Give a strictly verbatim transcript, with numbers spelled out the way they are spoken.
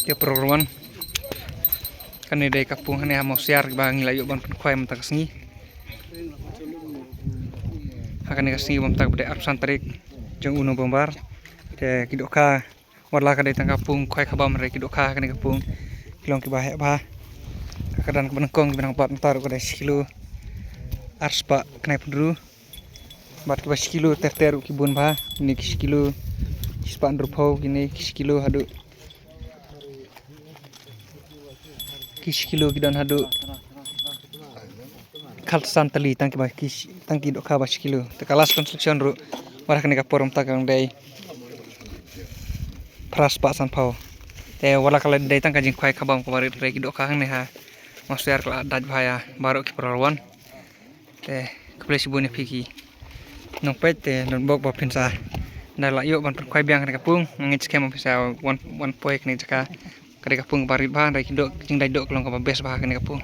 Te pyrshah wan. Kane dei ka pung hangne ha Mawsiar ba ngi la ïoh ban pynkhwai mynta ka sngi. Ha kane ka sngi ba mynta ka dei arphew tarik jong u November. Te ki dohkha, wat la ka dei tang ka pung khwai khabam, hynrei ki dohkha ha kane ka pung ki long kiba heh bha. Ka kyrdan kaba nyngkong kiba nang bat mynta ruh ka dei shi kilo arspah khyndai phew hynriew. Bad kiba shi kilo ter ter ruh ki bun bha. Kine ki shi kilo shispah hynriewphew, kine ki shi kilo haduh ki shi kilo ki don haduh khatsan tylli, tang kiba ki shi-, tang ki dohkha ba shi kilo. Te ka last construction ruh wat ha kane ka por mynta ka dang dei phraspah sanphew. Te wat la ka la dei tang ka jingkhwai khabam kaba rit, hynrei ki dohkha hangne ha Mawsiar ka la dait bha ïa baroh ki pyrshah wan. Te khublei shibun ïa phi ki nongpeit, te don bok ba phin sa, ynda la ïoh ban pynkhwai biang kane ka pung, nga ngeit skhem ba phin sa wan, wan poi kane ka jaka. Ka dei ka pung ba rit bha, hynrei ki doh, ka jingdait doh ka long kaba best bha kane ka pung.